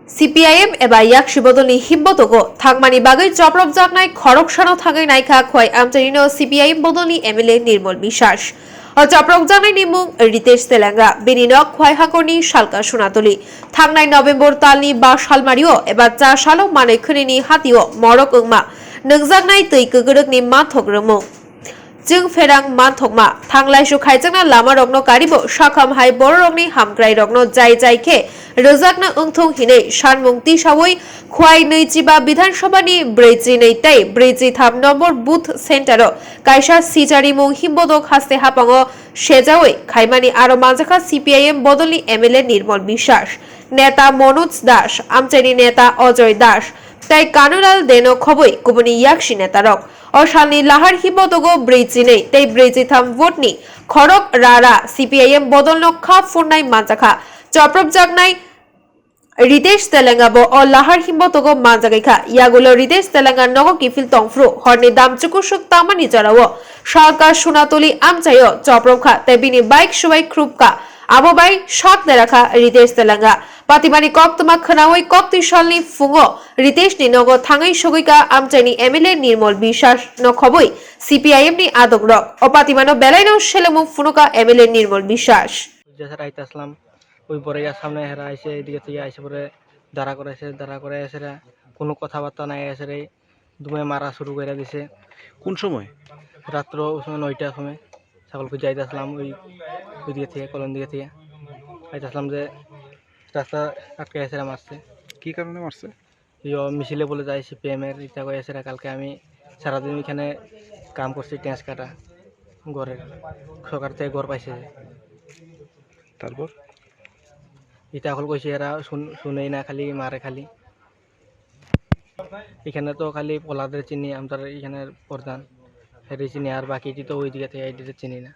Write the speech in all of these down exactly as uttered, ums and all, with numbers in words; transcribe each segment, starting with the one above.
C P I M eba Yaksi bodolni himbotogo thangmani bagwi chopropjaknai khoroksano thangwi naikha Khwai Amchaini no C P I M bodolni M L A Nirmol Biswas. O chopropjaknaini mung Ritesh Telenga, bini nok Khwai hakorni Salka Sunatoli. Thangnai November talni ba salmario eba cha salo manwi khwnini hatio morok wngma nungjaknai twi kwkvrwkni manthok rwmung. Chwng pherang manthokma, thanglaisu khaijakna lamarokno karibo sakham hai bororokni hamkrairokno jai jai khe rwjakna wngthung hinwi sanmung tisaui Khwai nwichiba Bidhan Sabhani brwichi nwi tei brwichi tham nombor booth centre-o kaisa sicharimung himbotok haste hapango sejaui khaimani aro manjakha C P I M bodolni M L A Nirmol Biswas, neta Manoj Das, amchaini neta Ajoy Das tei Kanulal Deno khobwi kubuni Yaksi netarok. O salni lahar himbotogo brwichi nwi tei brwichi tham vote ni khorok rara C P I M bodolno kha phurnai manjakha chopropjaknai Ritesh Telenga bo o lahar himbotogo manjagwi kha. Yagulo Ritesh Telenga nogo kiphil tongphru horni dam chukusuk tangmani jorao Salka Sunatoli amchaio chopropkha tei bini bike subai khrupkha. Abo bai sak derakha Ritesh Telenga. Patimani koktwma khwnaui koktwi salni phungo Riteshni nogo thangwi sogwikha amchaini M L A Nirmol Biswas no khobwi C P I M ni adongrok. O patimano belaino selengmung phunukha M L A Nirmol Biswas. Jesa raita aslam, oi bore ya samne hera aise, edige theke aise bore dara kore aise, dara kore aise re, kono kotha barta nai aise re, dumai mara suru kore dise. কোন সময়? Ratro oi somoi noita somoi, sagol khe jaita aslam, oi, oidige theke, kolon dige theke. Aita aslam je rasta atke aise re marse. কি কারণে মারছে? Yo, মিছিলে বলে যাই সিপিএম এর, ইতা কই আছে রে, কালকে আমি সারাদিন এখানে কাম করছি, টেন্স কাটা, ঘরের, সরকার থেকে ঘর পাইছে। তারপর? ইতা অকল কইছে এরা শুন-, শুনেই না, খালি মারে খালি। এখানে তো খালি প্রহ্লাদের চিনি, আমাদের এখানে প্রধান, হেরে চিনি, আর বাকি তো ওইদিকে থেকে এদিকে চিনি না।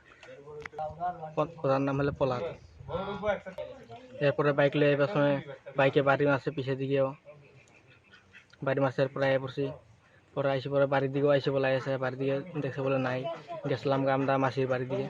প্র-, প্রধান নাম হলো প্রহ্লাদ। এরপরে বাইক লয়ে এবার সময় বাইকে বাড়ি মারছে পিছের দিকেও। বাড়ি মারছে, এরপরে আয়া পড়ছি। পরে আইসে পরে বাড়ির দিকেও আইসে বলে আইসে, বাড়ির দিকে দেখছে বলে নাই। গেছিলাম গা আমরা মাসির বাড়ির দিকে।